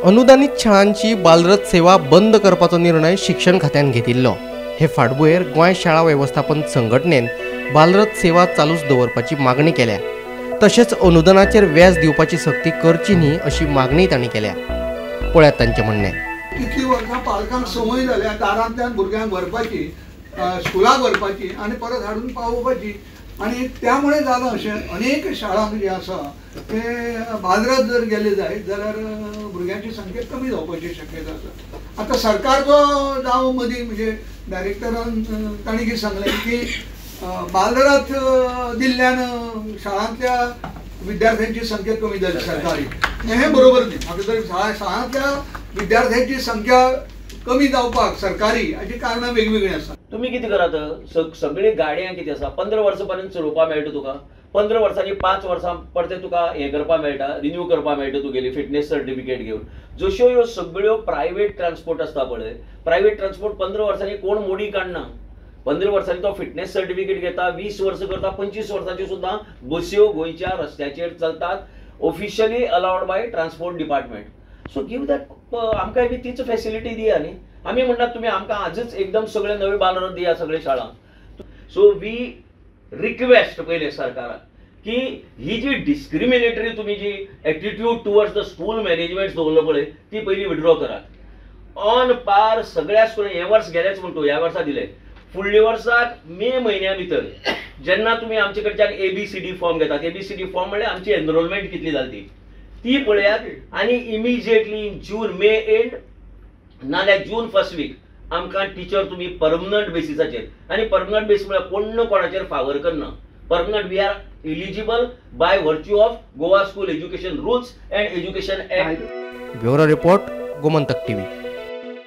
अनुदानीत शाळांची बालरथ सेवा बंद करपाचो निर्णय शिक्षण खात्यान घेतिल्लो. हे फाटभुंयेर गोंय शाळा वेवस्थापन संघटनेन बालरथ सेवा चालूच दवरपाची मागणी केल्या. तशेंच अनुदानाचेर व्याज दिवपाची सक्ती करची न्ही अशी मागणी तांणी केल्या. पळयात तांचें म्हणणें. इतली वर्सां पालकांक संवय जाल्या दारांतल्यान भुरग्यांक व्हरपाची, स्कुलाक व्हरपाची आनी परत हाडून पावोवपाची, आनी त्यामुळे जालां अशें अनेक शाळांक जे आसा ते बाजारात जर गेले जायत जाल्यार भुरग्यांची संख्या कमी जावपाची शक्यता आसा. आतां सरकार जो जावं मदीं म्हणजे डायरेक्टरान तांणी कितें सांगलें की बाजारात दिल्ल्यान शाळांतल्या विद्यार्थ्यांची संख्या कमी जाली सरकारी, हें बरोबर न्ही. म्हाका तरी शाळांतल्या विद्यार्थ्यांची संख्या कमी जावपाक सरकारी हाची कारणां वेगवेगळीं आसा. तुमी कितें करात, सगळी गाडयांक कितें आसा 15 वर्सां पर्यंत चलोवपाक मेळटा तुका, 15 वर्सांनी 5 वर्सां परतें तुका हें करपाक मेळटा, रिन्यू करपाक मेळटा तुगेली फिटनेस सर्टिफिकेट घेवन. जश्यो ह्यो सगळ्यो प्रायवेट ट्रान्सपोर्ट आसता पळय, प्रायवेट ट्रान्सपोर्ट 15 वर्सांनी कोण मोडी काडना, 15 वर्सांनी तो फिटनेस सर्टिफिकेट घेता, 20 वर्सां करता, 25 वर्सांच्यो सुद्दां बस्यो गोंयच्या रस्त्याचेर चलतात, officially allowed by transport department. So give that, आमकांय बी तीच फेसिलिटी दिया न्ही. आमी म्हणटात तुमी आमकां आजच एकदम सगळे नवे बालरथ दिया सगळे शाळांक. सो we request पयले सरकाराक की ही जी डिस्क्रिमिनेटरी तुमी जी attitude towards the school management दवरलो पळय ती पयली विड्रॉ करात. ऑन पार सगळ्या स्कुलांक हे वर्स गेलेच म्हणटो, ह्या वर्सा दिले, फुडल्या वर्साक मे म्हयन्या भितर जेन्ना तुमी आमचे कडच्यान ABCD form घेतात, ABCD form म्हणल्यार आमची एनरोलमेंट कितली जाली ती पळयात आनी immediately in June may and नाल्यार जून फर्स्ट वीक आमकां टिचर तुमी परमनंट बेसिसाचेर, आनी परमनंट बेसीस म्हळ्यार कोण कोणाचेर फावर करना, permanent we are eligible by virtue of Goa school education rules and education act. Bureau report, Gomantak TV.